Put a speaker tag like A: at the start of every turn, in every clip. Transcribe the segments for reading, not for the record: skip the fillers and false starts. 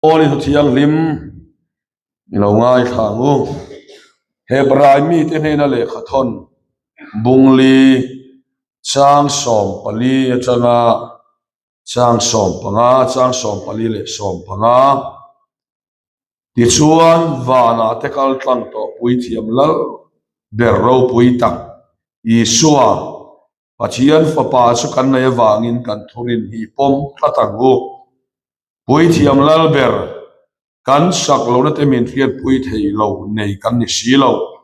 A: Aw ni Thianghlim, i lo ngaithla ang u. Hebrai mite hnena lehkha thawn Bungli chang 14 atanga chang 15, chang 14 leh 15. Tichuan, vanah te kal tlang tawh puithiam lal ber ropui tak Isua Pathian Fapa chu kan nei avangin kan thurin hi pawm tlat ang u. Puithiam lal ber, kan sak lohna te min hriatpui thei lo nei kan ni si lo.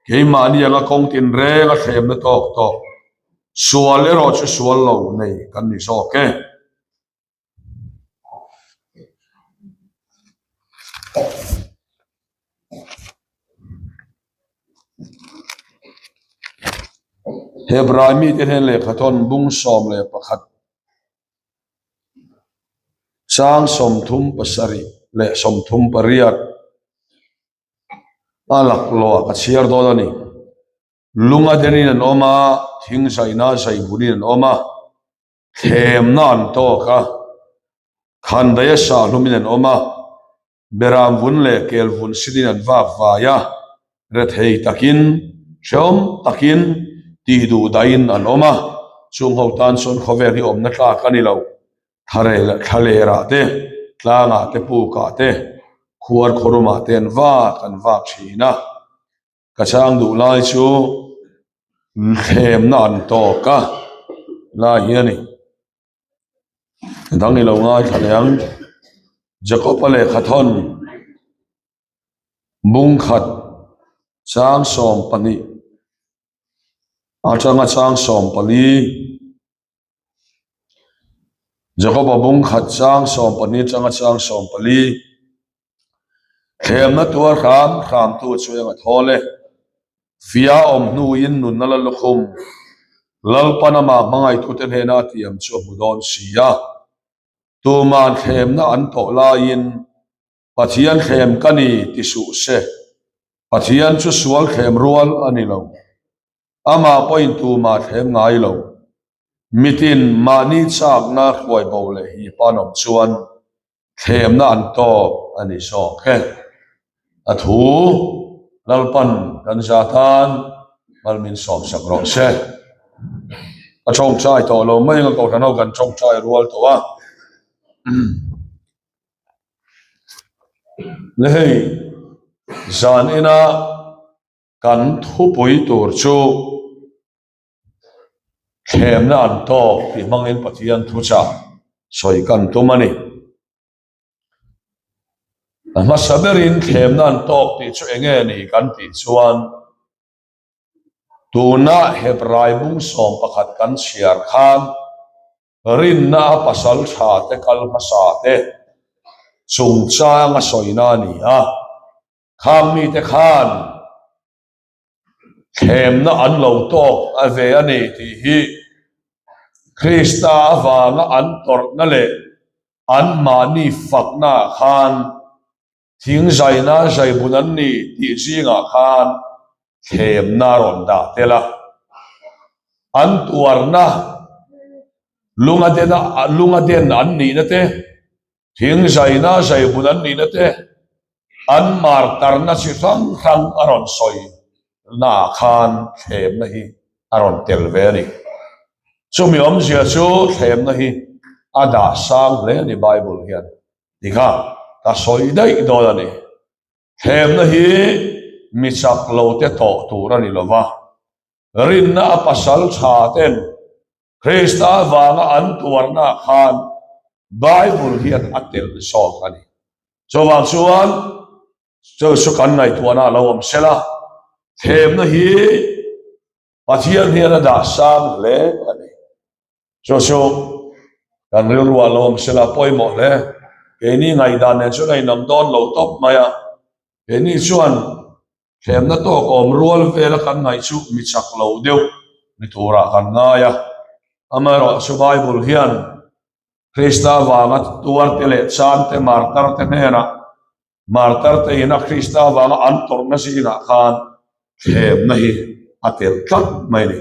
A: Keimahni anga kawng tinreng a thlemna tawk tawk, sual erawh chu sual lo nei kan ni zawk e. Hebrai mite hian lehkhathawn bung 11 Chang 37 leh 38 a laklawh ka chhiar dawn a ni. Lunga denin an awm a, thing zaina zai bunin an awm a, thlemna an tawk a, khandaia sahlumin an awm a, Beram vun leh kel vun sinin an vak vai a, rethei takin, hrehawm takin, tih duh dahin an awm a, chung ho tan chuan khawvel hi awmna tlak a ni lo. Thlalerah te, tlangah te, pukah te, khuar khawrumah te an vak an vak thin a. Ka chang duh lai chu thlemna an tawk a lai hi a ni. Dang i lo ngaithla leh ang. Jakob-a lehkha thawn bung khat chang 12 atanga chang 14 Jakob-a bung khat chang 12 atanga chang 14 Thlemna tuar hram hramtu chu eng a thawl e. Fia awm hnuin nunna la lukhum Lalpan amah hmangaitute hnena a tiam chu a hmu dawn si a. Tuman thlemna an tawh laiin Pathian thlem ka ni ti suh se. Pathian chu sual thlem rual a ni lo. Amah pawhin tumah thlem ngai lo. Mitin mahni chakna hruai bo leh hi panawm chuan Thlemna an tawk a ni zawk e. A thu Lalpan kan za tan mal min sawmsak rawh se. Ka tawngtai tawh lo mai anga kohhran ho kan tawngtai rual tawh a. Le hei zan ina kan thupui tur chu Thlemna an tawk tih hmangin Pathian thuchah sawi kan tum a ni. A hmasa berin thlemna an tawk tih chu eng nge ni kan tih chuan tuna Hebrai bung 11 kan chhiar khan rinna a pasal tha te kal hmasa te chungchang a sawina a ni a. Khang mite khan Thlemna an lo tawk a ve a ni tih hi Krista avanga an tawrhna leh anmahni fakna ah khan thing zaina zaibun an ni tih zingah khan thlemna a rawn dah tel a. An tuarna lunga dena lunga den an nihna te Thing zaina zaibun an nihna te, an martarna chi hrang hrang a rawn sawi naah khan thlemna hi a rawn tel ve a ni. Chumi awmzia chu thlemna hi a dah sang hle a ni Bible hian ti kha ka sawi daih dawn a ni. Thlemna hi mi chak lo te tawh tur a ni lo va, rinna a pasal tha ten Krista vanga an tuarna khan Bible hian a telh zawk a ni. Chuvang chuan chu chu kan ngaihtuahna a lo awm sela, thlemna hi Pathian hian a dah sang hle a ni. Chu chu kan rilru ah lo awm sela pawimawh hle. Keini ngaihdan nen chuan a inang dawn lo tawp mai a. Keini chuan Thlemna tawk awm rual vela kan ngaih chu mi chak lo deuh ni turah kan ngai a. Amaherawhchu Bible hian Krista vanga tuarte leh chante martarte hnenah martarte ina Krista vanga an tawrhna zingah khan thlemna hi a tel tlat mai a ni.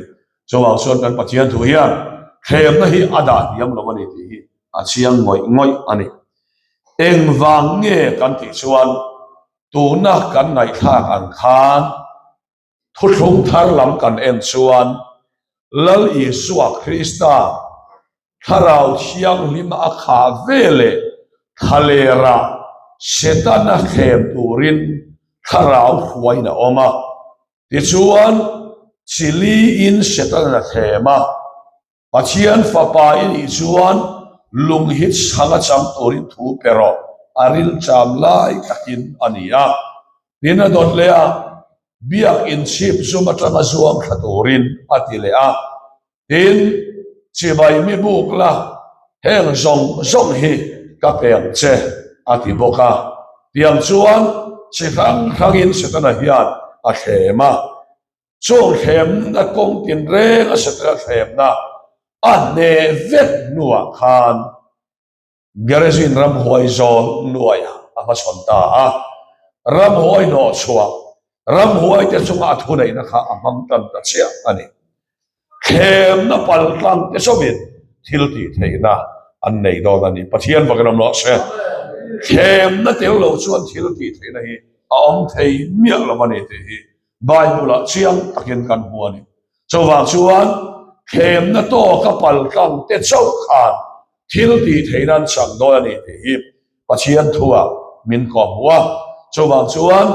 A: Chuvang chuan kan Pathian thu hian thlemna hi a dah hniam lo a ni tih hi a chiang ngawih ngawih a ni. Engvang nge kan tih chuan tuna kan ngaihthlak ang khan Thuthlung thar lam kan en chuan Lal Isua Krista Thlarau Thianghlim a khah ve leh thlalera Setana thlem turin Thlarau hruaiin a awm a. Tichuan, Chiliin Setana thlem a. Pathian Fapa i nih chuan lung hi chhang a chang turin thu pe rawh, a rilcham lai takin a ni a. Tin a dawt leh a, Biak inchhip zum atanga zuang thla turin a ti leh a. Tin, Chibai mi buk la, heng zawng zawng hi ka pe ang che, a ti bawk a. Tiang chuan chi hrang hrangin Setana hian a thlem a. Chung thlemna kawng tinreng a Setana thlemna a hneh vek hnuah khan Gerizim ramhuai zawl nuaiah a hmachhawn ta a. Ramhuai hnawhchhuah, ramhuaite chunga a thuneihna kha a hmang tan ta chiah a ni. Thlemna paltlang te chauhin thil tih theihna an nei dawn a ni. Pathian vakin awm rawh se. Thlemna tel lo chuan thil tih theihna hi a awm thei miah lo a ni tih hi Bible-ah chiang takin kan hmu a ni. Chuvang chuan thlemna tawka paltlang te chauh khan thil tih theihna an chang dawn a ni tih hi Pathian thuah min kawhhmuh a. Chuvang chuan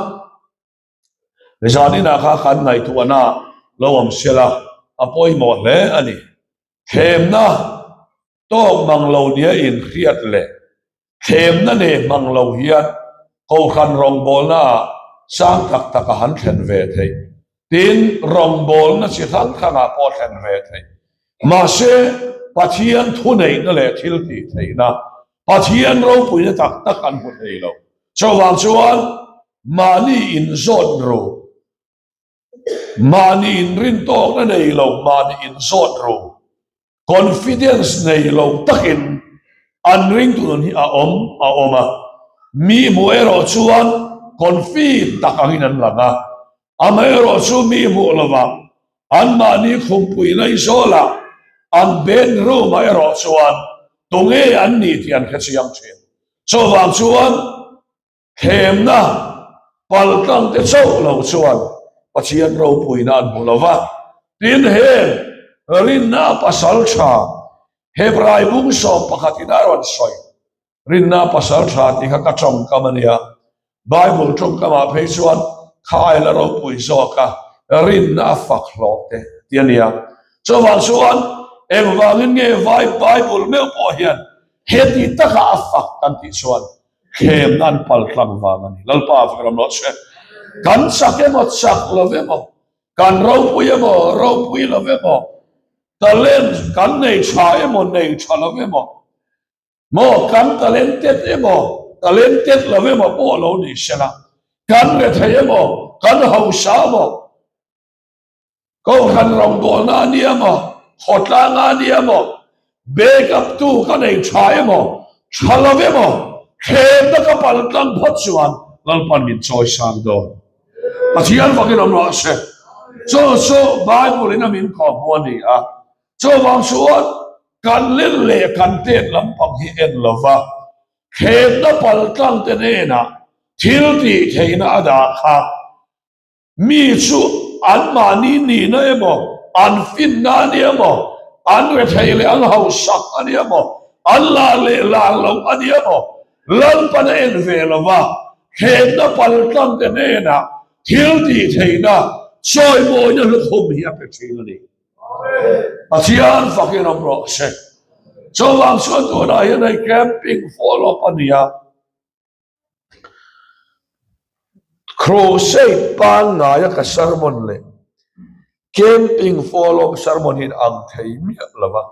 A: zan inah kha kan ngaihtuahna lo awm sela a pawimawh hle a ni. Thlemna tawk mang lo nia inhriat leh Thlemna nei hmang lo hian Kohhran rawngbawlnaah sang tak tak a han thlen ve theih. Tin, rawngbawlna chi hrang hrangah pawh a thlen ve theih. Mahse, Pathian thuneihna leh thil tih theihna, Pathian ropuina tak tak an hmu thei lo. Chuvang chuan mahni inzawt ru. Mahni inrintawkna nei lo, mahni inzawt ru, confidence nei lo takin an ringtu nun hi a awm a awm a. Mi hmuh erawh chuan confi tak angin an lang a, amaherawh chu mi hmuh lovah anmahni khumpui Laizawlah an bedroom-ah erawh chuan tunge an ni tih an hrechiang thin. Chuvang chuan Thlemna paltlang te chauh lo chuan Pathian ropuina an hmu lo va. Tin, heng rinna pasal tha Hebrai bung sawm pakhatin a rawn sawi. Rinna pasal tha tih kha ka tawngkam a nia. Bible tawngkamah phei chuan kha aila ropui zawka rinna a fak hlawh te tih a nia. Chuvang chuan engvangin nge vai Bible meuh pawh hian heti taka a fak kan tih chuan Thlemna an pal tlang vang a ni. Lalpa fak ram rawh se. Kan chak emaw chak lo emaw, kan ropui emaw ropui lo emaw, talent kan nei tha emaw nei tha lo emaw, maw kan talented emaw talented lo emaw pawh lo ni sela, kan rethei emaw kan hausa emaw, Kohhran rawngbawlna a nia maw, khawtlanga a nia maw, back up tu ka nei tha emaw, tha lo emaw, thlemna ka pal tlang phawt chuan Lalpan min chawi sang dawn. Pathian fakin awm rawh se. Chu chu Bible in a min kawhhmuh a ni a. Chuvang chuan kan len leh kan tet lampang hi en lova, thlemna pal tlang te hnenah thil tih theihna a dah kha Mi chu anmahni nihna emaw, an finna a ni emaw, an retheih leh an hausak a ni emaw, an lar leh lar loh a ni emaw, Lalpan a en ve lo va, thlenna paltlangte hnenah thil tih theihna chawimawina hlukhum hi a pe thin a ni. Pathian fakin awm rawh se. Chuvang chuan tunah hian hei camping follow up a ni a. Crusade pangngaia ka sermon leh camping follow sermon hi ang thei miah lo va.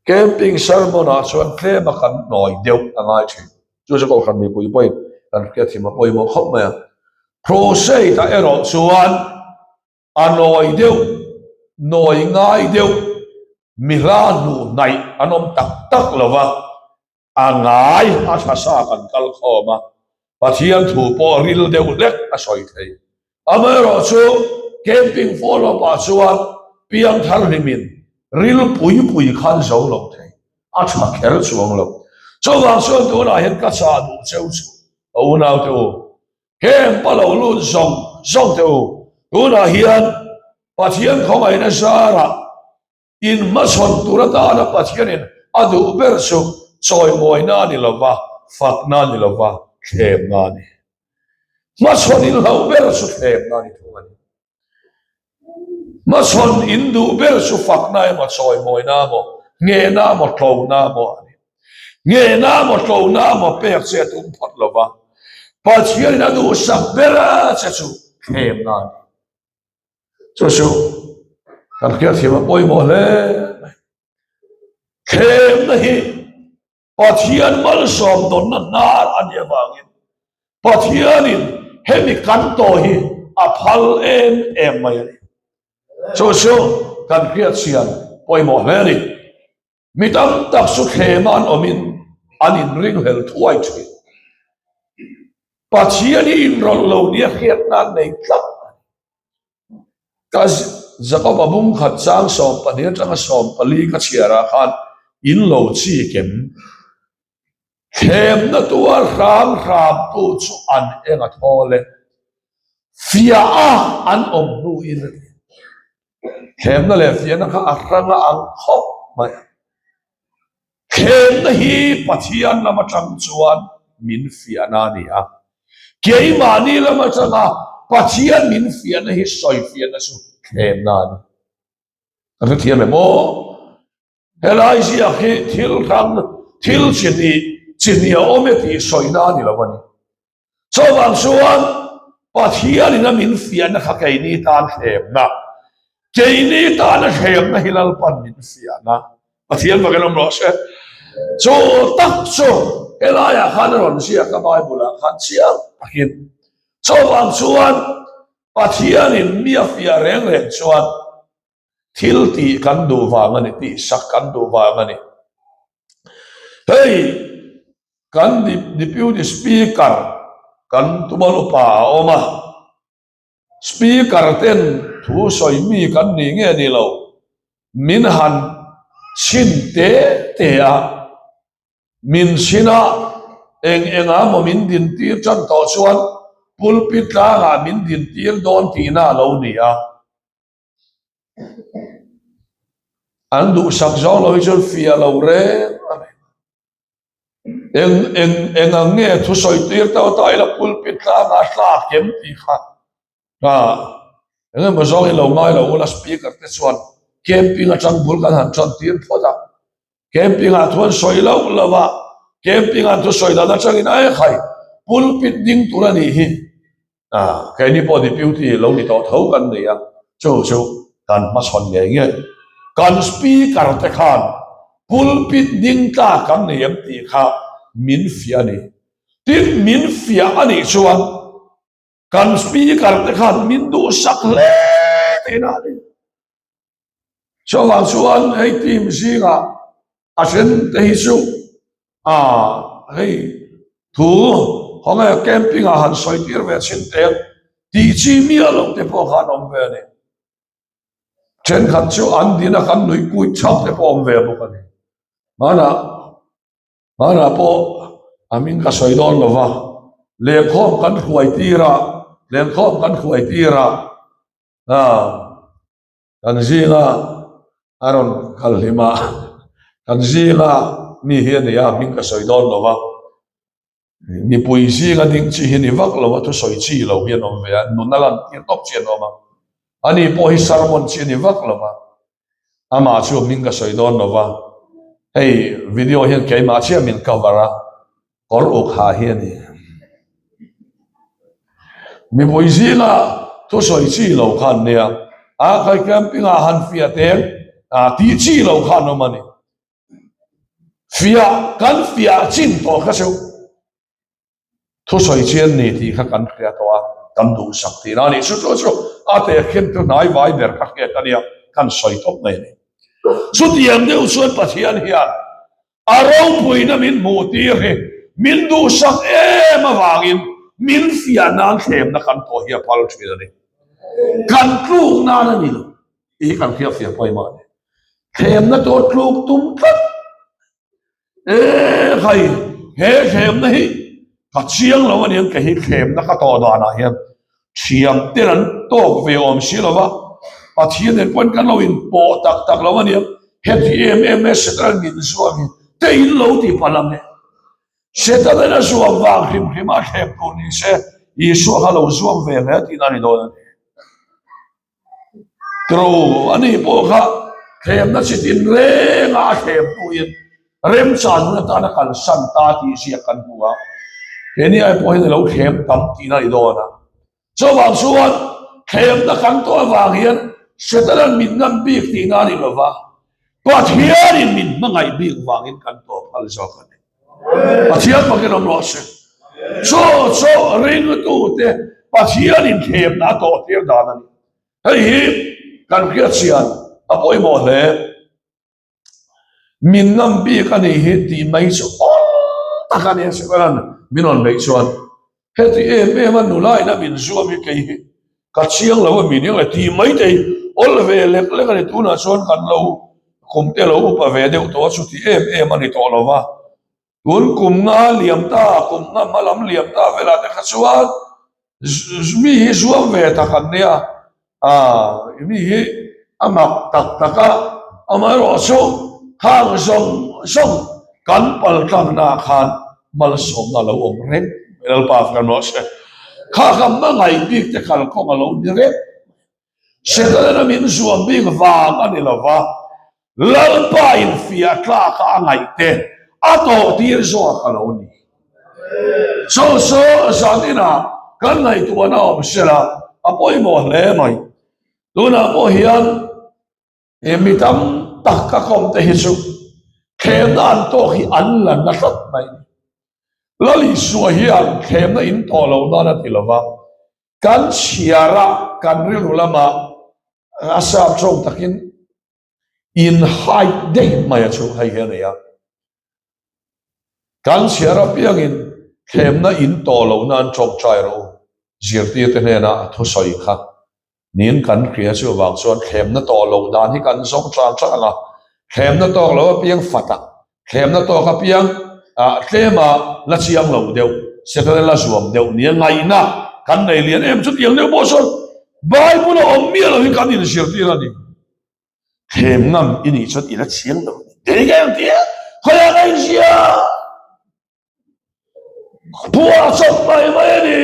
A: Camping sermon ah chuan tlem a kan nawi deuh a ngai thin. Chu chu Kohhran mipui pawhin kan hriatthiam a pawimawh khawp mai a. Crusade ah erawh chuan a nawi deuh, nawi ngai deuh, mi hla hnuh hnaih an awm tak tak lo va. A ngai a tha sa kan kal khawm a, Pathian thu pawh ril deuh hlek a sawi thei. Amaherawh chu camping follow up ah chuan piangthar hlimin ril pui pui khan zo lo thei, a tha kher chuang lo. Chuvang chuan tunah hian ka chah duh cheu chu ka unaute u, camp a lo lut zawng zawng teh u, tunah hian Pathian khawngaihna zarah inhmachhawn tur atana Pathianin a duh ber chu chawimawina a ni lo va, fakna a ni lo va, thlemna a ni. Hmachhawn inhlauh ber chu thlemna a ni thung a ni. Hmachhawn in duh ber chu fakna emaw chawimawina emaw, nghehna emaw tlona emaw a ni. Nghehna emaw tlona emaw pek che a tum phawt lo va, Pathianin a duhsak ber che chu thlemna a ni. Chu chu kan hriatthiam a pawimawh hle mai. Thlemna hi Pathian malsawm dawnna hnar a nih avangin Pathianin hemi kan tawh hi a phal em em mai a ni. Chu chu kan hriatchhian pawimawh hle a ni. Mi tam tak chu thlema an awmin an inringhlel thuai thin. Pathian hi inrawlh lo nia hriatna an nei tlat a ni. Ka Jakob-a bung khat chang 12 atanga 14 ka chhiarah khan in lo chi kem. Thlemna tuar hram hram tu chu an eng a thawl e. Fiah a an awm hnuin a ti. Thlemna leh fiahna kha a hrang a ang khawp mai a. Thlemna hi Pathian lam atang chuan min fiahna a ni a. Keimahni lam atanga Pathian min fiahna hi sawi fiahna chu thlemna a ni. Kan hrethiam em aw? Helai ziak hi thil hrang, thil chi hnih, chi hnih a awm e tih sawina a ni lo a ni. Chuvang chuan Pathianin a min fiahna kha keini tan thlemna, keini tana thlemna hi Lalpan min fiahna. Pathian fakin awm rawh se. Chu tak chu helaiah khan a rawn ziak a Bible-ah khan chiang takin. Chuvang chuan Pathianin mi a fiah reng reng chuan Thil tih kan duh vang a ni, tih sak kan duh vang a ni. Hei kan Deputy Speaker kan tumal upa a awm a, Speaker ten thu sawi mi kan ni nge ni lo, min han chhin te te a, min chhin a, eng engah maw min dintir tan tawh chuan pulpit tlangah min dintir dawn tihna a lo ni a. An duhsak zawng lo hi chuan fiah lo reng a ni. Eng eng eng ang nge thusawi tir tawh ta ila pulpit tlangah a tla kem tih kha a eng emaw zawng hi lo ngai lo ula speaker te chuan camping atang bul kan han tan tir phawt a. Camping ah thu an sawi loh lo a, camping ah thusawi dan atangin ai khai pulpit ding tur a nih hi. Ah, keini pawh deputy lo ni tawh tho kan ni a, chu chu kan hmachhawn ngei ngei. Kan speaker te khan pulpit ding tlak kan nei em tih kha min fiah a ni. Tin, min fiah a nih chuan kan speaker te khan min duhsak hle tihna a ni. Chuvang chuan hei team zingah a then te hi chu ah hei thu khawnge camping ah han sawi tir ve chin teng tih chi miah loh te pawh khan awm ve a ni. Thenkhat chu an dina kan nuih kuit chhak te pawh awm ve bawk a ni. Hmanah hmanah pawh a hming ka sawi dawn lo va, lehkhawm kan hruai tir a, lehkhawm kan hruai tir a ah. Kan zinga a rawn kal hlim a, kan zinga mi hi a ni a, hming ka sawi dawn lo va, mipui zinga ding chi hi ni vak lo a, thusawi chi lo hi an awm ve a, nun a lan tir tawp chi an awm a, ani pawh hi sermon chi a ni vak lo va, amah chu hming ka sawi dawn lo va, hei video hian keimah chiah min cover a. Kawr uk ha hi a ni. Mipui zinga thusawi chi lo khan nia, a kai camping ah han fiah teng a tih chi lo khan awm a ni. Fiah kan fiah chin tawh kha chu thusawi chi an ni tih kha kan hria tawh a, kan duhsak tihna a ni. Chu chu chu a tehkhin chu hnai vai ber kha hriat a nia, kan sawi tawp mai a ni. Chutiang deuh chuan Pathian hian A ropuina min hmuh tir hi min duhsak em avangin min fiah nan thlemna kan tawh hi a phal thin a ni. Kan tluk nan a ni lo tih hi kan hriatfiah pawimawh a ni. Thlemna tawh tluk tum tlat. E khai, he thlemna hi ka chiang lo aniang kei hi thlemna ka tawh danah hian thiam ten an tawk ve awm si lo va, Pathian nen pawhin kan lo inpawh tak tak lo aniang, heti em em e Satan min zuam hi te in lo ti palh ang e. Satan-in a zuam vang hrim hrim a thlem tur ni se Isua kha lo zuam ve hle tihna a ni dawn a ni. Tro a nih pawh kha thlemna chi tin renga a thlem hnuin remchan hun atana kalsan ta tih ziak kan hmu a, keini ai pawh hian a lo thlem tam tihna a ni dawn a. Chuvang chuan thlemna kan tawh avang hian Setanan min ngam bik tihna a ni lo va, Pathianin min hmangaih bik vangin kan tawh phal zawk a ni. Pathian pakin awm rawh se. Chaw chaw ringtute Pathianin thlemna a tawh tir dan a ni. Hei hi kan hriatchian a pawimawh hle. Min ngam bik a nih hi tih mai chu awl tak a ni a Sekaran min rawn beih chuan heti em em a nula in a min zuam hi kei hi ka chiang lo a mi nia nge tih mai te hi awl ve lek lek a ni. Tunah chuan kan lo kum te lo upa ve deuh tawh a chuti em em a ni tawh lo va. Tun kum nga liam ta, kum nga hma lam liam ta velah te kha chuan mi hi zuam ve tak an nia, aaa mi hi a mak tak tak a, amaherawh chu khang zawng zawng kan pal tlangna ah khan malsawmna a lo awm reng mai Lalpa kan rawh se. Kha kha hmangaih bik te kalkawng a lo ni reng. Setana min zuam bik vang a ni lo va, Lalpa in fiah tlak a a ngaih te a tawh tir zawk a lo ni. Chu chu zan inah kan ngaihtuahna awm sela a pawimawh hle mai. Tunah pawh hian he mi tam tak ka kawm te hi chu thlemna an tawk hi an la na tlat mai. Lal Isua hian thlemna in tawh loh nan a ti lo va, Kan chhiar a, kan rilru lama a sap tawng takin in hide daih mai a chu hei hi a nei a. Kan chhiar apiangin thlemna in tawh loh nan tawngtai rawh u, zirtirte hnena a thusawi kha Nin kan hria chuvang chuan thlemna tawh loh dan hi kan zawng tang tang a, thlemna tawk lo apiang fat a, thlemna tawk apiang ah tlema la chiang lo deuh, Setana la zuam deuh nia ngaihna kan nei lian em chutiang deuh pawh sawn Bible a awm miah lo hi kan inzirtir a ni. Thlem ngam i nih chuan i la chiang lo a ni. Kei ka engtia khawiah ka inzia? Phuah chawp mai mai a ni.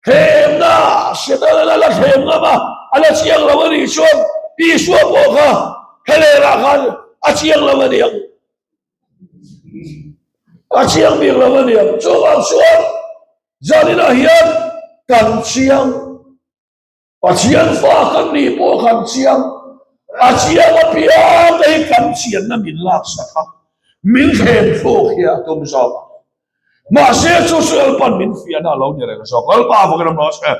A: Thlemna Setana la thlem ngam a, a la chiang lo a nih chuan Isua pawh kha thlalêrah khan a chiang lo a ni ang. A chiang bik lo a ni ang. Chuvang chuan zaninah hian kan chiang. Pathian fa kan nih pawh kan chiang, a chiang apiang te hi kan chianna min laksak a, min thlem thluk hi a tum zawk a. Mahse chu chu Lalpa'n min fiahna a lo ni reng zawk. Lalpa vawkin a rawh se.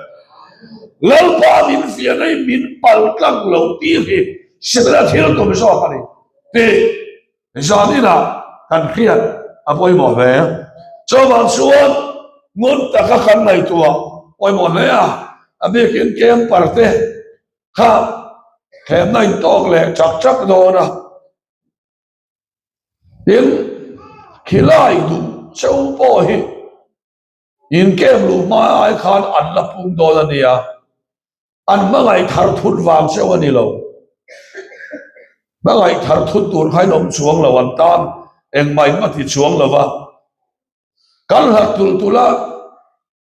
A: Lalpa min fiahna hi min pal tlang lo tih hi Setana thil tum zawk a ni tih Zan inah kan hriat a pawimawh hle. Chuvang chuan ngun taka kan ngaihtuah pawimawh hle a, a bikin camper te kha thlemna in tawk leh chak chak dawn a. Tin, khilai duh cheu pawh hi In camp luh hma ai khan an la pung dawn a nia, an hmangaih thar thut vang cheu a ni lo. Hmangaih thar thut tur kha in awm chuang lo, an tan engmah in a ti chuang lo va. Kan hlat tulh tulh a,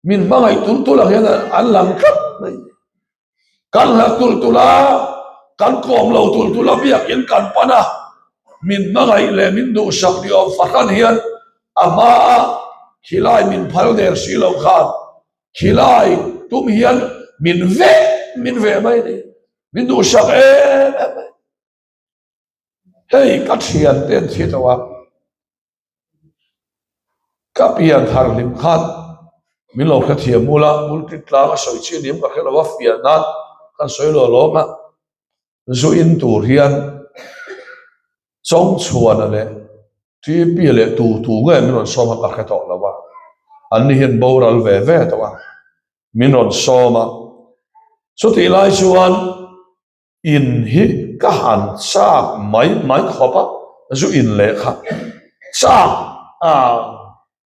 A: min hmangaih tulh tulh ang hian an lang tlat mai. Kan hlat tulh tulh a, kan kawm lo tulh tulh a, biakin kan pan a, min hmangaih leh min duhsak ni awm fahran hian a hmaa khilai min phal der si lo khan khilai tum hian min veh min veh mai a ni, min duhsak em em mai. Hei ka thian te an thi tawh a, ka pian thar hlim khan min lo hrethiam mul a, pulpit tlang a sawi chi a ni em ka hre lo a, fiah nan kan sawi lo alawm a, zu in tur hian Chawngchhuana leh TP leh tu tu nge min rawn sawm a ka hre tawh lo a, an ni hian boral ve ve tawh a, min rawn sawm a, chutih lai chuan. In hi ka han chak mai mai khawp a, zu in leh kha. Chak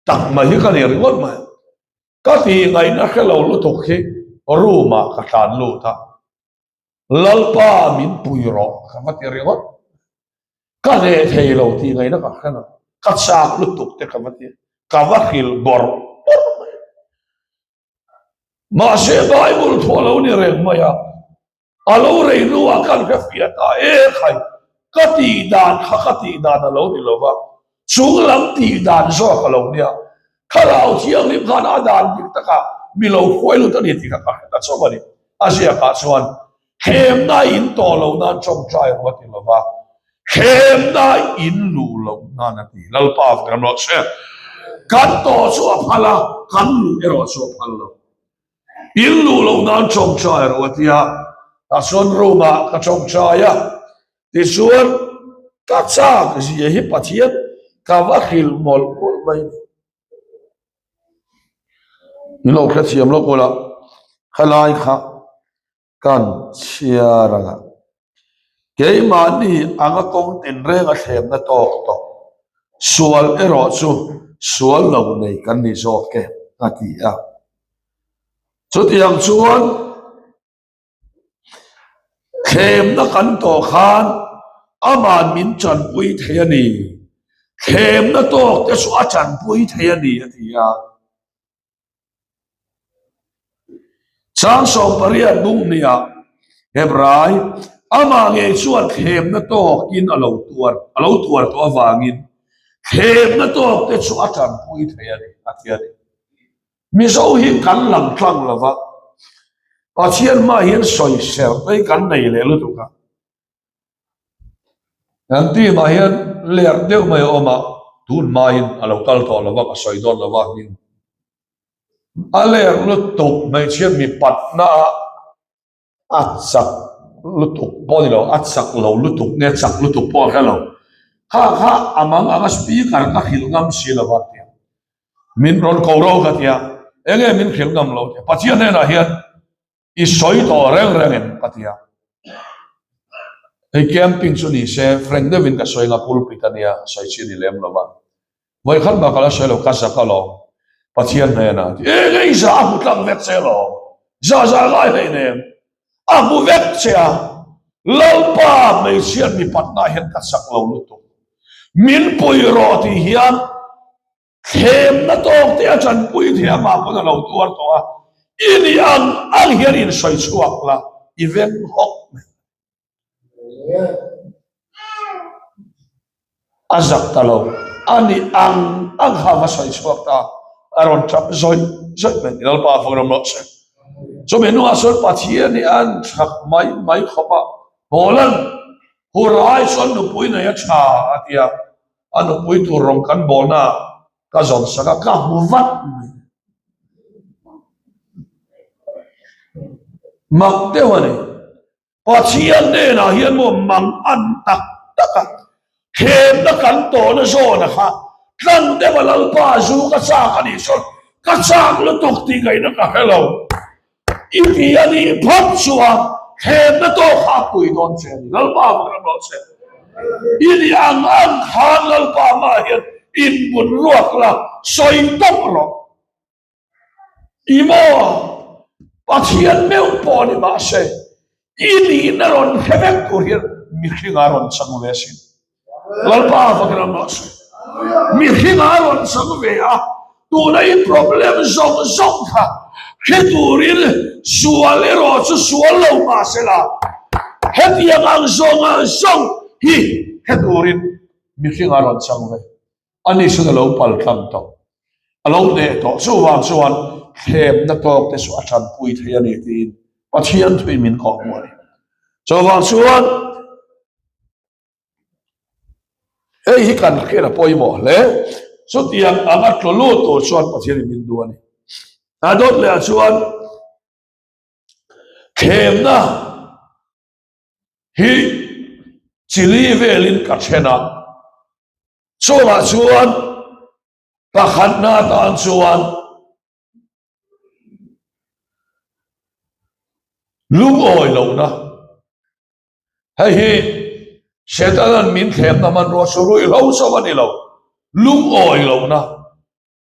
A: tak mai hi ka ni ringawt mai. Ka tih ngaihna hre lo lutuk hi room ah ka tlan lut a, Lalpa min pui rawh ka va ti ringawt. Ka hneh thei lo tih ngaihna ka hre lo, ka chak lutuk te ka va ti, ka va hrilh bawrh bawrh mai. Mahse Bible thu a lo ni reng mai a, A lo rei hnuah kan hre fiah ta e khai, ka tih dan kha ka tih dan a lo ni lo va, chung lam tih dan zawk a lo nia. Thlarau Thianghlim khan a dan dik takah mi lo hruai lut a ni tih kha ka hre ta chauh a ni. A ziakah chuan, Thlemna in tawh lo nan tawngtai ru a ti lo va, thlemna in luh loh nan a ti. Lalpa kan rawh se. Kan tawh chu a phal a, kan luh erawh chu a phal lo. In luh loh nan tawngtai rawh a ti a, tah chuan room ah ka tawngtai a, tichuan ka chak zia hi Pathian ka va hrilh mawlh mawlh mai a ni. In lo hrethiam lawk ula, khalai kha Kan chhiar anga keimahni anga kawng tinrenga thlemna tawk tawh sual erawh chu sual lo nei kan ni zawk e a ti a. Chutiang chuan thlemna kan tawh khan aman min tanpui thei a ni, thlemna tawk te chu a tanpui thei a ni a ti a. Chang 18 bung hniah Hebrai amah ngei chuan thlemna tawkin a lo tuar a lo tuar tawh avangin thlemna tawk te chu a tanpui thei a ni a ti a ni. Mizo hi kan lang tlang lo va, Pathian hmaah hian sawiser te hi kan nei leh lutuk a. Kan team ah hian ler deuh mai a awm a, tun hmain a lo kal tawh lo va, ka sawi dawn lo va hming. A ler lutuk hmeichhia mipatna ah a chak lutuk pawh a ni lo, a chak lo lutuk nge chak lutuk pawh a hre lo. Kha kha a mang anga speaker ka hrilh ngam si lo va tia. Min rawn ko ro ka tia, enge min hrilh ngam lo tia. Pathian hnenah hian I sawi tawh reng reng em ka ti a. Hei camping chu ni se frank deuhin ka sawi nga pulpit a nia sawi chi a ni lem lo va. Vawikhat mah ka la sawi lo ka zak alawm Pathian hnenah a ti. Eng ei za a hmu tlang vek che alawm. Za za ngai hleinem a hmu vek che a. Lalpa hmeichhiat mipatna hian ka chak lo lutuk. Min pui rawh tih hian Thlemna tawk te a tanpui thei a mah pawn a lo tuar tawh a, i nih ang ang hian in sawi chhuak la, i veng hawk mai. A zak ta lo, a nih ang ang kha va sawi chhuak ta, a rawn tap zawih zawih mai. Lalpa fak ram rawh se. Chumi hnungah chuan Pathian hi an chak mai mai khawp a, Hawlan hur ai chuan nupui nei a tha a ti a. A nupui tur rawng kan bawlna ka zawn sak a, ka hmu vat mai. Mak deuh a ni. Pathian hnenah hian maw mang an tak tak a, thlemna kan tawhna zawna kha tlang deuh a Lalpa zu ka chak a nih chuan ka chak lutuk tih ngaihna ka hre lo. I ti a nih phawt chuan thlemna tawk kha a pui dawn che a ni. Lalpa vang ram rawh che. I nih ang ang khan Lalpa hmaah hian inbun ruak la, sawi tawp rawh. I maw Pathian meuh pawh ni mahse i nihna rawn hre vek tur hian mihringa rawn chang ve asin. Lalpa fak ram rawh se. Mihring a rawn chang ve a, tuna i problem zawng zawng kha hre turin sual erawh chu sual lo mah se la, hetiang ang zawng ang zawng hi hre turin mihring a rawn chang ve. Ani chuan a lo pal tlang tawh, a lo hneh tawh. Chuvang chuan thlemna tawk te chu a tanpui thei a ni tiin Pathian thuin min kawhhmuh a ni. Chuvang chuan Hei hi kan hriat a pawimawh hle. Chutiang anga tlu lut tur chuan Pathianin min duh a ni. A dawt lehah chuan thlemna hi chili velin ka then a, chungah chuan pakhatna atan chuan lungawi lohna Hei hi Setanan min thlemna hmanrua chu ruihhlo chauh a ni lo. Lungawi lohna,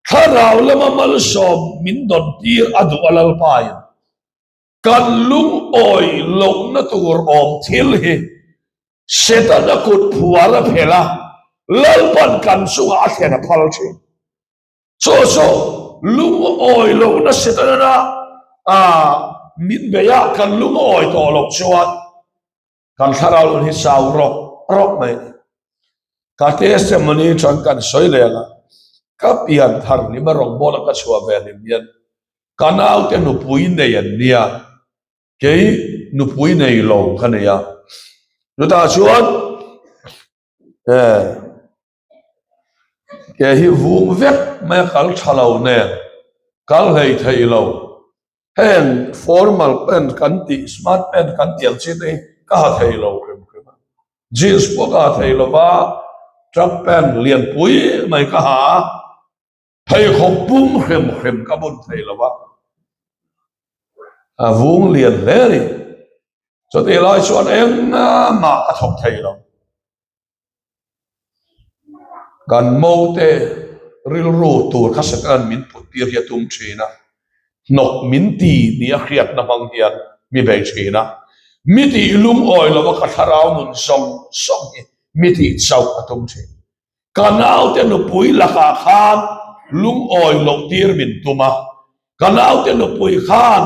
A: thlarau lama malsawm min dawn tir a duh a Lalpain kan lungawi lohna tur awm thil hi Setana kut phuar a phelh a, Lalpan kan chungah a thlen a phal thin. Chu chu lungawi lohna Setana min beih a, kan lungawi tawh loh chuan Kan thlarau nun hi chau rawk rawk mai a ni. Ka testimony chuan kan sawi leh ang a, ka pian thar hlim a rawngbawla ka chhuah ve hlim hian ka naute nupui nei an nia, kei nupui nei lo ka nei a. Chutah chuan ke hi vung vek mai a kal tha lo nen kal hlei thei lo heng formal pant kan tih smart pant kan tih ang chi te hi ka ha thei lo hrim hrim a jeans pawh ka ha thei lo va truck pant lian pui mai ka ha a pheikhawk pum hrim hrim ka bun thei lo va a vung lian hle a ni chutih lai chuan engmah ka thawk thei lo. Kan mote rilru tur kha Satan min put tir hi a tum thin a, hnawk min ti nia hriatna hmang hian mi bei thin a, mi tih lungawi lova ka thlarau nun zawng zawng hi mi tih chauh a tum thin. Ka naute nupui lakah khan lungawi loh tir min tum a, ka naute nupui khan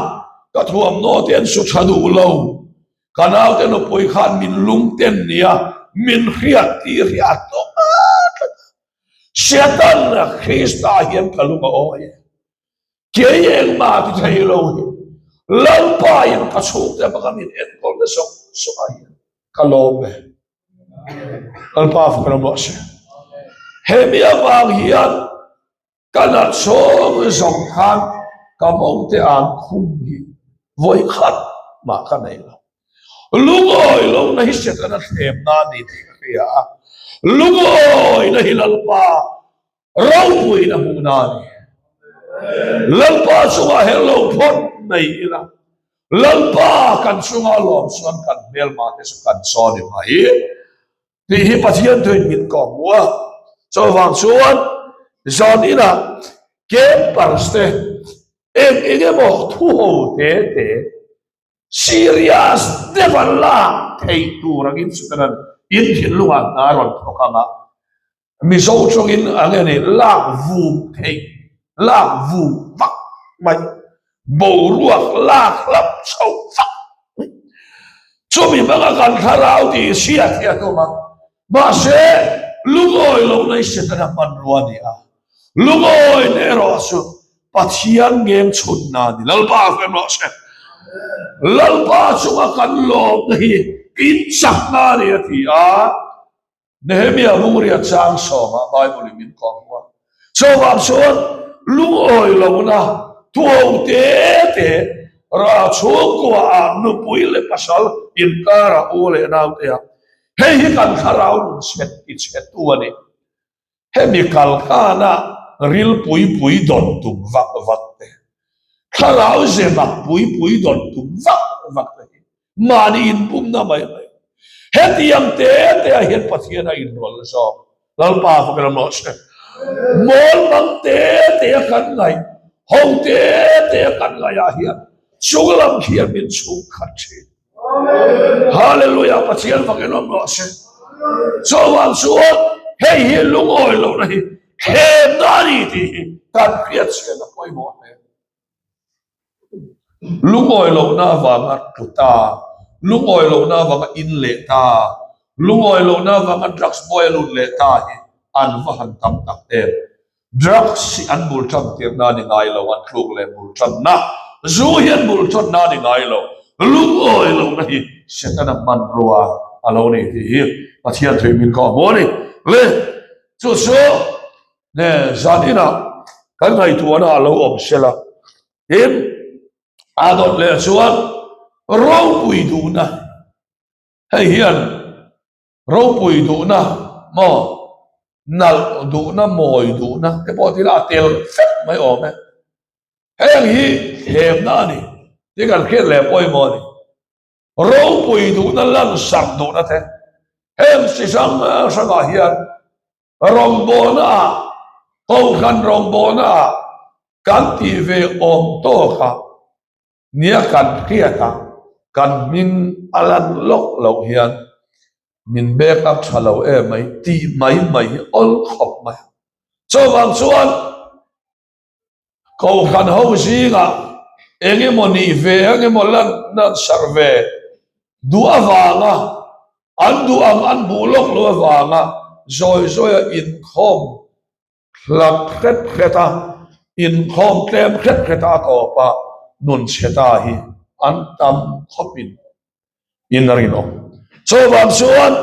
A: ka thuamhnaw te an su tha duh lo. Ka naute nupui khan min lungten nia min hriat tir hi a tawp a tlat a. Satan Krista hian ka lung a awi e. Kei engmah ti thei lo hi Lalpa in ka chhungte hmanga min enkawl na zawng zawng ah hian ka lawm e. Lalpa fak ram rawh se. Hemi avang hian Ka nat chhawng zawng khan ka mote an khum hi vawi khat mah ka nei lo. Lungawi lohna hi Setana thlemna a ni tih ka hria a, lungawina hi Lalpa ropuina hmuhna a ni. Lalpa chungah hel lo phawt mai ila, Lalpa kan chunga lawm chuan kan hmelma te chu kan chaw ni mai. Tih hi Pathian thuin min kawm hmu a, chuvang chuan zan inah campers te eng eng emaw thu ho te te serious deuh a lak theih tur angin chutan in thinlungah hna rawn thawk ang a, Mizo tawngin a nge ni lak vum theih lak vum vak mai boruak lak hlap chho vak mai chumi hmanga kan thlarau tih hriat hi a tum a mahse lungawi lo nei Setana hmanrua a ni a lungawi na erawh chu Pathian ngeng chhunna a ni Lalpa a fem rawh se Lalpa chunga kan lawmna hi inchakna a ni a ti a. Nehemia Hungria chang sawmah Bible in min kawh hmu a, chuvang chuan lungawi lohna thuho te te ra chhungkua ah nupui leh pasal inkara u leh naute ah hei hi kan thlarau nun chhet ti chhetu a ni. Hemi kalkana ril pui pui dawn tum vak vak te, thlarau ze mak pui pui dawn tum vak vak te hi Mahni inpumna mai mai. Hetiang te te ah hian Pathian a inrawlh zawk. Lalpa fak ram rawh se. Mawl mang te te a kan ngaih, ho te te a kan ngaih ah hian chunglam khian min chhung khat thin. Hallelujah Pathian fak in awm rawh se. Chuvang chuan hei hi lungawi lohna hi thlemna a ni tih hi kan hriatchhiat a pawimawh hle. Lungawi lohna avanga tlu ta, lungawi lohna avanga in leh ta, lungawi lohna avanga drugs buai a lut leh ta hi an va han tam tak em. Drugs hi an bul tan tirna a ni ngai lo, an tluk leh bul tanna zu hi an bul tanna a ni ngai lo. Lungawi lohna hi Setana hmanrua a lo ni tih hi Pathian thui min kawh hmu a ni. Le chu chu Nge zan inah kan ngaihtuahna a lo awm sela, tin a dawt leh chuan ropui duhna, hei hian ropui duhna maw nalh duhna mawi duhna te pawh tila a tel vek mai awm e. Heng hi thlemna a ni tih kan hriat leh pawimawh a ni. Ropui duhna lansak duhna te heng chi hrang hrangah hian. Rawngbawlna ah, Kohhran rawngbawlna ah kan tih ve awm tawk a nia kan hriat a, kan hming a lan lawk loh hian min back up tha lo em mai tih mai mai hi awl khawp mai a. Chuvang chuan Kohhran ho zingah eng emaw nih ve eng emaw lan nan sarh ve duh avanga an duh ang an hmuh lawk loh avanga zawi zawia inkhawm hlat hret hret a, inkhawm tlem hret hret a a tawp a nun chhe ta hi an tam khawpin in a rinawm. Chuvang chuan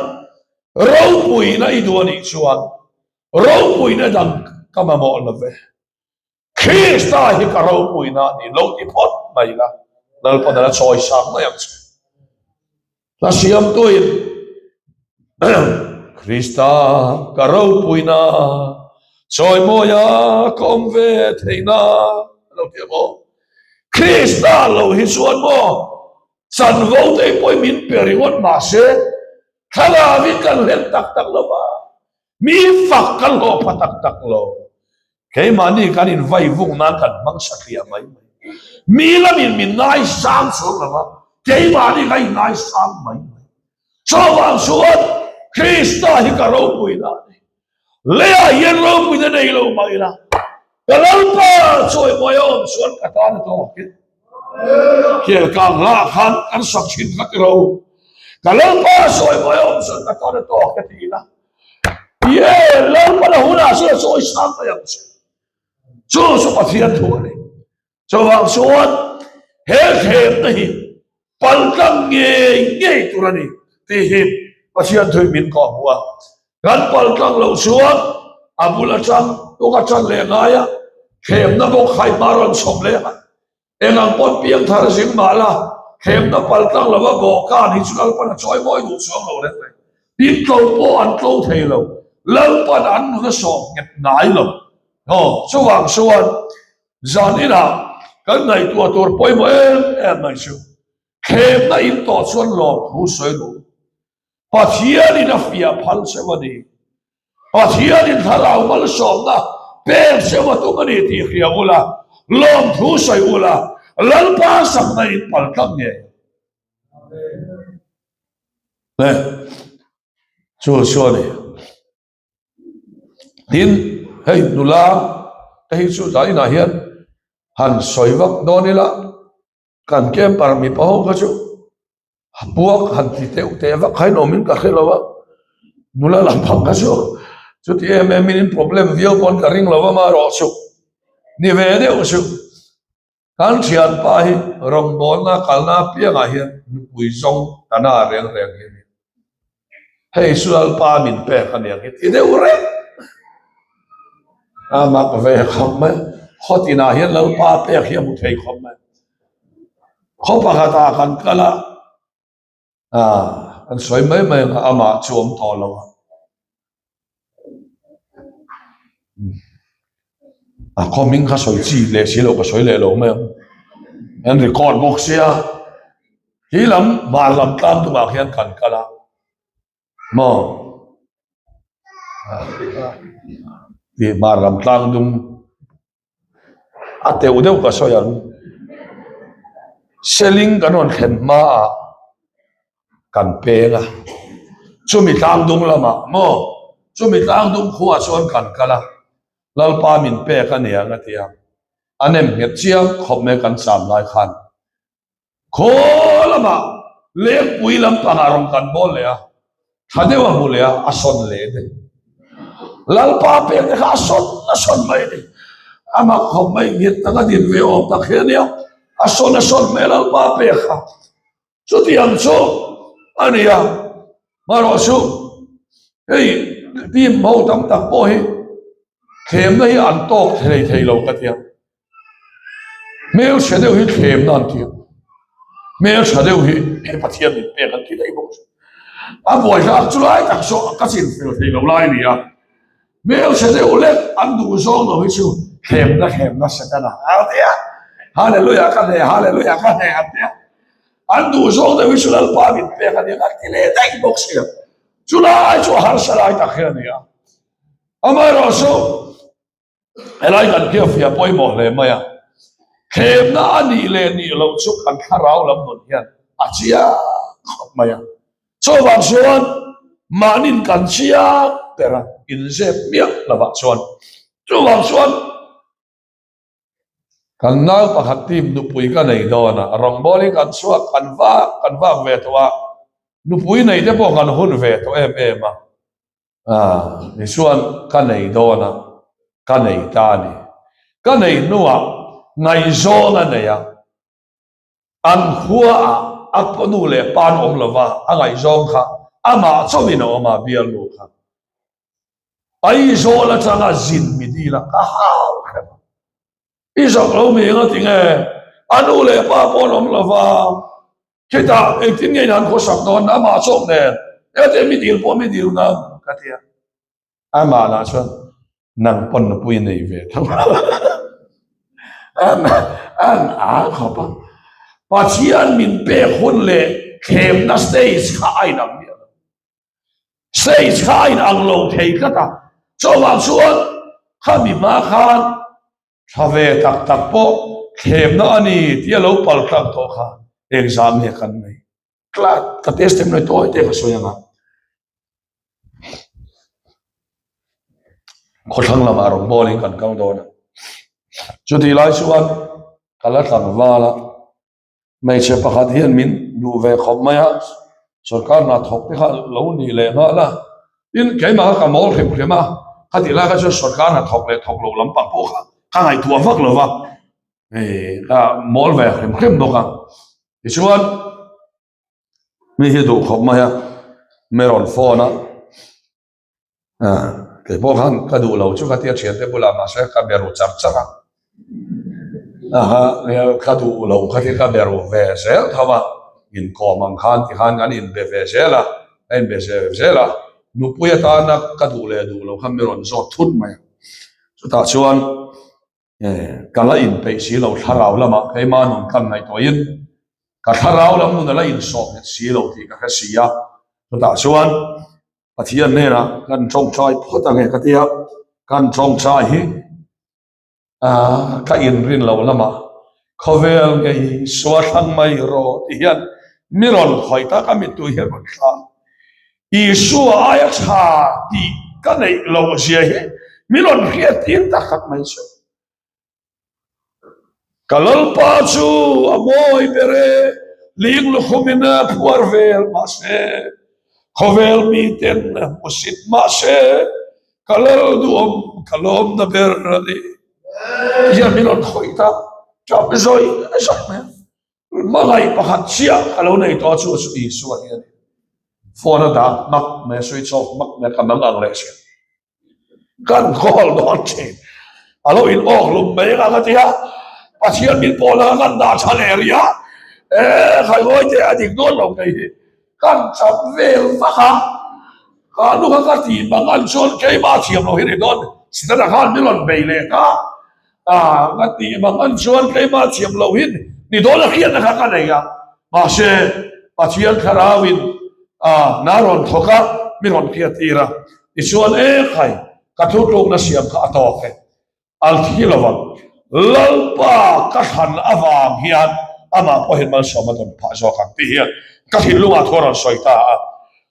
A: ropuina i duh a nih chuan Ropuina dang ka mamawh lo ve. Krista hi ka ropuina a ni lo ti phawt mai la, Lalpan a la chawi sang mai ang che. Hla siamtuin Krista ka ropuina chawimawia ka awm ve theihna a lo ti a maw? Krista lo hi chuan maw chanvo te pawhin min pe ringawt mahse thlalak in kan hlen tak tak lo va. Mi fak kan hlawh pha tak tak lo. Keimahni kan invai vung nan kan hmang satliah mai mai. Mi lamin min ngaisang chuang lo va, keimahni kan inngaisang mai mai. Chuvang chuan Krista hi ka ropuina a ni. Leiah hian ropuina nei lo mah ila, ka Lalpa chawimawi a awm chuan ka tan a tawk e. Khel kang hlah khan kan sak thin kha ti ro. Ka Lalpa chawimawi a awm chuan ka tan a tawk e ti ila. Ye, Lalpa la hunah chuan a chawi sang mai ang che. Chu chu Pathian thu a ni. Chuvang chuan he thlemna hi paltlang ngei ngei tur a ni tih hi Pathian thu in min kawh hmu a. Kan paltlang loh chuan a bul atang tuk atang leh ngai a, thlemna bawk kha i hma rawn chhawm leh a. Eng ang pawn piang thar zing mah la, thlemna paltlang lova bawhkan hi chu Lalpan a chawi mawi duh chuang lo reng mai. Tin tlo pawh an tlo thei lo, Lalpan an nun a sawm nghet ngai lo. Aw, chuvang chuan Zan inah kan ngaihtuah tur pawimawh em em mai chu thlemna in tawh chuan lawmthu sawi duh. Pathianin a fiah phal cheu a ni. Pathianin thlarau malsawmna pek cheu a tum a ni tih hria ula, lawmthu sawi ula, Lalpa sakna in pal tlat ngei. Amen. Chu chu a ni. Tin, hei nula te hi chu zah inah hian han sawi vak dawn ila kan camper mipa ho kha chu puak han ti teuh teh vak kha in awmin ka hre lo a, nula lampang kha chu chuti em em in in problem viau pawn ka ring lo a amaherawhchu ni ve deuh chu. Kan thianpa hi rawngbawlna kalna apiangah hian nupui zawng ka na reng reng hi a ni. Hei chu Lalpa min pek a niang hi ti deuh reng. A mak ve khawp mai. Khaw tinah hian Lalpa pek hi a hmu thei khawp mai. Khaw pakhatah kan kal a, An sawi mai mai ang a, amah chu awm tawh lo a. A khaw hming kha sawi chi leh si lo ka sawi leh lo mai ang. An record bawk sia. Hi lam hmar lam tlang tumah khian kan kal a. Maw? Tih hmar lam tlang dung. A teuh deuh ka sawi ang. Seling kan rawn thlen hmaah kan peng a, chumi tlang dung lamah maw, chumi tlang dung khuaah chuan kan kal a, Lalpa min pek a niang a ti a, a nem nghet chiang khawp mai kan cham lai khan. Khaw lamah lengpui lampangah rawn kan bawl leh a, tha deuh a hmu leh a, a sawn leh a ni. Lalpa pek te kha a sawn a sawn mai a ni. A mak khawp mai, nghet tak a din ve awm tak hi a nia, a sawn a sawn mai Lalpa pek kha. Chutiang chu a ni a, marawh chu hei team ho tam tak pawh hi thlemna hi an tawk thei thei lo ka tia. Hmelchhe deuh hi thlemna an ti a, hmeltha deuh hi he Pathian min pek an ti daih bawk a. A buaithlak chu lai tak chu ka chin fel thei lo lai a ni a, hmelchhe deuh lek an duh zawng lo hi chu thlemna thlemna Setana a ti a, Hallelujah ka hneh, Hallelujah ka hneh an ti a, an duh zawng deuh hi chu Lalpa min pek a ni an ti leh daih bawk si a, chu lai chu a harsa lai tak hi a ni a. Amaherawhchu, helai kan khiafiah pawimawh hle mai a, thlemna a nih leh nih loh chu kan thlarau lam nun hian a chiang khawp mai a. Chuvang chuan mahnin kan chiang ber a, inzep miah lovah chuan. Chuvang chuan Kan nau pakhat team nupui ka nei dawn a, rawngbawlin kan chhuak kan vak kan vak ve tawh a, nupui nei te pawh kan hun ve tawh em em a, ah tichuan ka nei dawn a, ka nei ta a ni. Ka nei hnuah ngaihzawn a nei a, an khuaah a nu leh pa an awm lo va, a ngaihzawng kha amah chauhin a awm a, bialnu kha. Aizawl atanga zin mi dil a ka hau hrep a. I zak lo mi eng a ti nge? A nu leh pa pawh an awm lo va, khitah engtin nge in han khawsak dawn amah chawk nen enge mi dil pawh mi dil ngam ka ti a. Amah lah chuan nang pawn nupui a nei ve tho an an a khawp a. Pathian min pek hun leh thlemna stage kha a inang miah lo. Stage kha a inang lo thei tlat a, chuvang chuan khami hma khan tha ve tak tak pawh thlemna a ni tih a lo pal tlang tawh kha engzah nge kan nei tlat ka testimony tawi te ka sawi ang a. Khawthlang lamah rawngbawlin kan kal dawn a, chutih lai chuan ka la tlangval a. Hmeichhe pakhat hian min duh ve khawp mai a, sorkar hna thawk te kha lo nih leh nghal a, tin keimah kha ka mawl hrim hrim a, khatih lai kha chuan sorkar hna thawk leh thawk lo lampang pawh kha ka ngaihtuah vak lo va, hei ka mawl ve hrim hrim bawk a, tichuan mi hi duh khawp mai a, mi rawn phone a. Kei pawh khan ka duh lo chu ka tia thiante bulah mahse ka be ru char char a, aha ka duh lo kha hi ka be ru ve zel tho a, inkawm ang khan tikhan kan inbe ve zel a, ka inbe zel zel a, nupui atana ka duh leh duh lo kha mi rawn zawt thut mai a, chutah chuan ka la inpeih si lo thlarau lamah keimah nun kan ngaihtuahin ka thlarau lam nun a la insawh nghet si lo tih ka hre si a, chutah chuan Pathian hnenah kan tawngtai phawt ang e ka ti a, kan tawngtai hi ka inrin lo lamah khawvel ngei sual thlang mai rawh ti hian mi rawn khawih tak a mittui hi a rawn thla. Isua aia tha tih ka neih loh zia hi mi rawn hriat tir tak tak mai chu. Ka Lalpa chu a mawi ber e, ling lukhumin a phuar vel mahse, khawvel miten a hmusit mahse, ka Lal duhawm ka lawmna ber a ni. Hian min rawn khawih ta, tap zawih zawih mai a. Hmangaih pakhat chiah ka lo nei tawh a chu chu Isua hi a ni. Phone a dah hmak mai a, switch off hmak mai a, ka mang ang leh sia. Kan call dawn thin. A lo in awk lum mai ang a ti a, Pathian min pawl anga kan dah tha leh rih a, e khai ngawi teh a dik dawn lo kei hi. Kan chap vel vak a, ka nu kha ka tih bang an chuan keimah thiam lo hi ni dawn, Sitana khan min rawn bei leh ta. A ka tih bang an chuan keimah thiam loh hi ni dawn a hriatna kha ka nei a, mahse Pathian thlarauin a na rawn thawk a, mi rawn hriat tir a, tichuan e khai ka thutlukna siam kha a tawk e, al thi lo ang, Lalpa ka thlan avang hian amah pawhin malsawm a dawn phah zawk ang tih hian ka thinlungah thu a rawn sawi ta a.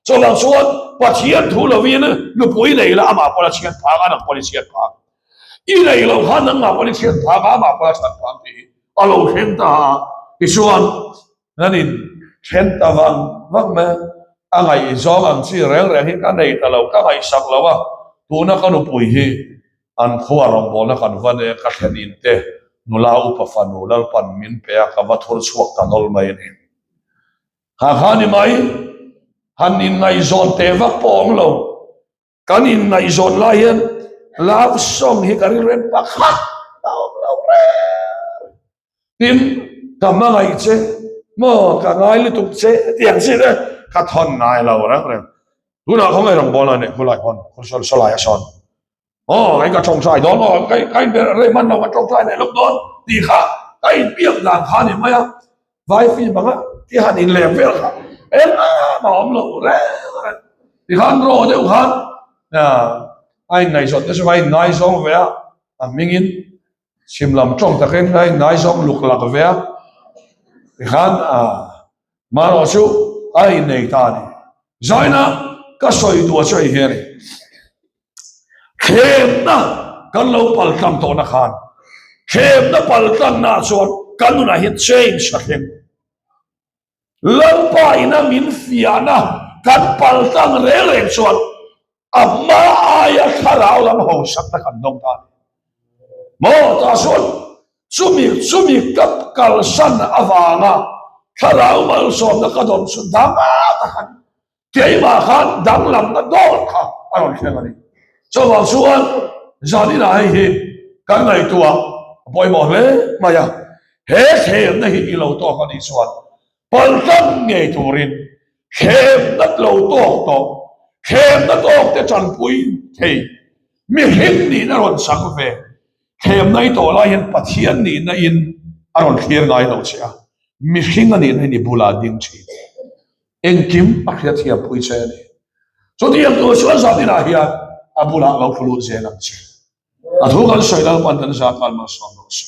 A: Chuvang chuan Pathian thu lovin nupui nei la amah pawh la chhiat phang a, nang pawh i chhiat phang. I nei lo khan nangmah pawh i chhiat phang a, amah pawh a chhiat phang tih hi a lo thleng ta a. Tichuan, nan in then ta vang vang mai a, a ngaihzawng ang chi reng reng hi ka nei ta lo, ka ngaihsak lo a, tuna ka nupui hi an khua rawngbawlna kan va nei a, ka thlen in te nula upa fanu Lalpan min pe a, ka va thur chhuak ta nawlh mai a ni. Kha kha ni mai, han inngaihzawn teh vak pawh awm lo. Kan inngaihzawn lai hian love song hi ka rilrem pakhat a awm lo reng. Tin, ka hmangaih che maw, ka ngai lutuk che tiang chi te ka thawn ngai lo reng reng. Tunah khawngaih rawngbawl a nih khulai pawn saw lai a sawn. Aw, kei ka tawngtai dawn aw, kei ka inbe rei hman lo ka tawngtai leh lawk dawn tih kha ka inbiak dan kha a ni mai a. Vai film anga ti han inlem vel kha engmah a awm lo reng reng. Tikhan raw deuh khan. A inngaihzawn te chu a inngaizawng ve a, a hmingin chhim lam tawng takin a inngaizawng luk lak ve a, tikhan marawh chu a innei ta a ni. Zaina ka sawi duh a chu hei hi a ni. Thlemna kan lo paltlang tawhna khan thlemna paltlangna ah chuan kan nunah hian change a thleng. Lalpa ina min fiahna kan paltlang reng reng chuan a hma aia thlarau lam hausakna kan dawng ta a ni. Maw tah chuan chumi chumi ka kalsan avanga thlarau malsawmna ka dawn chu danga tak a ni. Keimah khan danglamna dawt kha a rawn thleng a ni. Chuvang chuan zaninah hei hi kan ngaihtuah a pawimawh hle mai a, he thlemna hi i lo tawk a nih chuan paltlang ngei turin thlemna lo tawk tawh, thlemna tawk te tanpui thei mihring nihna rawn chang ve, thlemna i tawh lai hian Pathian nihna in a rawn thlir ngai lo che a, mihring a nihna in i bulah a ding thin. Engkim a hriatthiam pui che a ni. Chutiang tur chuan zan inah hian a bulah lo thlu lut zel ang che. A thu kan sawi Lalpan kan zah tan malsawm rawh se.